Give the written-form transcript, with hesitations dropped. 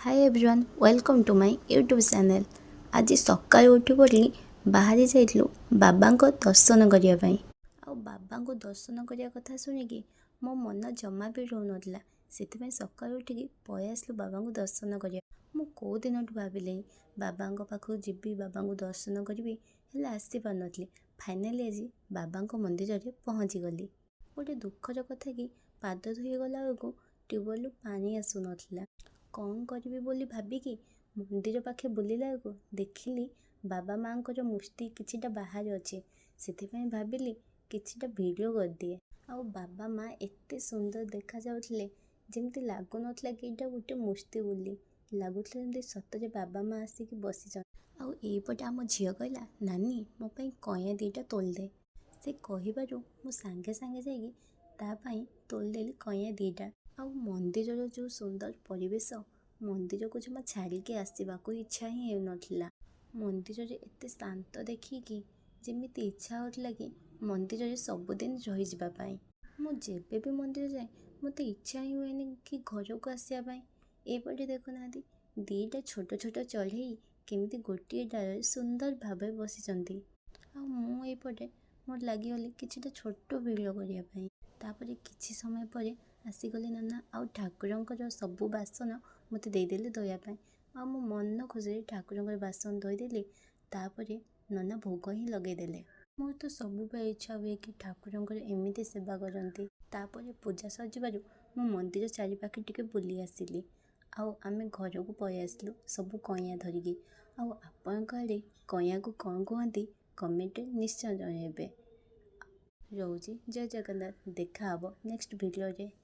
Hi everyone, welcome to my YouTube channel. ଆଜି ସକାଳୁ ଉଠି ପଡ଼ିଲି, ବାହାରି ଯାଇଥିଲୁ ବାବାଙ୍କ ଦର୍ଶନ କରିବା ପାଇଁ। ଆଉ ବାବାଙ୍କୁ ଦର୍ଶନ କରିବା କଥା ଶୁଣିକି ମୋ ମନ ଜମା ବି ରହୁନଥିଲା। ସେଥିପାଇଁ ସକାଳୁ ଉଠିକି ପଳେଇ ଆସିଲୁ ବାବାଙ୍କୁ ଦର୍ଶନ କରିବା। ମୁଁ କେଉଁ ଦିନଠୁ ଭାବିଲିଣି ବାବାଙ୍କ ପାଖକୁ ଯିବି, ବାବାଙ୍କୁ ଦର୍ଶନ କରିବି, ହେଲେ ଆସିପାରୁନଥିଲି। ଫାଇନାଲି ଆଜି ବାବାଙ୍କ ମନ୍ଦିରରେ ପହଞ୍ଚିଗଲି। ଗୋଟେ ଦୁଃଖର କଥା କି ପାଦ ଧୋଇ ଗଲା ବେଳକୁ ଟ୍ୟୁବୱେଲରୁ ପାଣି ଆସୁନଥିଲା। କ'ଣ କରିବି ବୋଲି ଭାବିକି ମନ୍ଦିର ପାଖେ ବୁଲିଲା ବେଳକୁ ଦେଖିଲି ବାବା ମାଆଙ୍କର ମୂର୍ତ୍ତି କିଛିଟା ବାହାରେ ଅଛି। ସେଥିପାଇଁ ଭାବିଲି କିଛିଟା ଭିଡ଼ିଓ କରିଦିଏ। ଆଉ ବାବା ମା ଏତେ ସୁନ୍ଦର ଦେଖାଯାଉଥିଲେ, ଯେମିତି ଲାଗୁନଥିଲା କି ଏଇଟା ଗୋଟେ ମୂର୍ତ୍ତି ବୋଲି। ଲାଗୁଥିଲା ଯେମିତି ସତରେ ବାବା ମା ଆସିକି ବସିଛନ୍ତି। ଆଉ ଏଇପଟେ ଆମ ଝିଅ କହିଲା, "ନାନୀ, ମୋ ପାଇଁ କଇଁଆ ଦୁଇଟା ତୋଳିଦେ।" ସେ କହିବାରୁ ମୁଁ ସାଙ୍ଗେ ସାଙ୍ଗେ ଯାଇକି ତା ପାଇଁ ତୋଳିଦେଲି କଇଁଆ ଦୁଇଟା। ଆଉ ମନ୍ଦିରର ଯେଉଁ ସୁନ୍ଦର ପରିବେଶ, ମନ୍ଦିରକୁ ଜମା ଛାଡ଼ିକି ଆସିବାକୁ ଇଚ୍ଛା ହିଁ ହେଉନଥିଲା। ମନ୍ଦିରରେ ଏତେ ଶାନ୍ତ ଦେଖିକି ଯେମିତି ଇଚ୍ଛା ହେଉଥିଲା କି ମନ୍ଦିରରେ ସବୁଦିନ ରହିଯିବା ପାଇଁ। ମୁଁ ଯେବେ ବି ମନ୍ଦିର ଯାଏ, ମୋତେ ଇଚ୍ଛା ହିଁ ହୁଏନି କି ଘରକୁ ଆସିବା ପାଇଁ। ଏଇପଟେ ଦେଖୁନାହାନ୍ତି, ଦୁଇଟା ଛୋଟ ଛୋଟ ଚଢ଼େଇ କେମିତି ଗୋଟିଏ ଡାଳରେ ସୁନ୍ଦର ଭାବରେ ବସିଛନ୍ତି। ଆଉ ମୁଁ ଏଇପଟେ ମୋର ଲାଗିଗଲି କିଛିଟା ଛୋଟ ଭିଡ଼ିଓ କରିବା ପାଇଁ। ତାପରେ କିଛି ସମୟ ପରେ ଆସିଗଲେ ନନା ଆଉ ଠାକୁରଙ୍କର ସବୁ ବାସନ ମୋତେ ଦେଇଦେଲେ ଧୋଇବା ପାଇଁ। ଆଉ ମୁଁ ମନ ଖୁସିରେ ଠାକୁରଙ୍କର ବାସନ ଧୋଇଦେଲି। ତାପରେ ନନା ଭୋଗ ହିଁ ଲଗେଇଦେଲେ। ମୋର ତ ସବୁବେଳେ ଇଚ୍ଛା ହୁଏ କି ଠାକୁରଙ୍କର ଏମିତି ସେବା କରନ୍ତି। ତାପରେ ପୂଜା ସରିଯିବାରୁ ମୁଁ ମନ୍ଦିର ଚାରିପାଖେ ଟିକେ ବୁଲି ଆସିଲି। ଆଉ ଆମେ ଘରକୁ ପଳେଇ ଆସିଲୁ ସବୁ କଇଁଆ ଧରିକି। ଆଉ ଆପଣଙ୍କ ଆଡ଼େ କଇଁଆକୁ କ'ଣ କୁହନ୍ତି, କମେଣ୍ଟରେ ନିଶ୍ଚୟ ଜଣାଇବେ। ରହୁଛି, ଜୟ ଜଗନ୍ନାଥ। ଦେଖା ହେବ ନେକ୍ସଟ ଭିଡ଼ିଓରେ।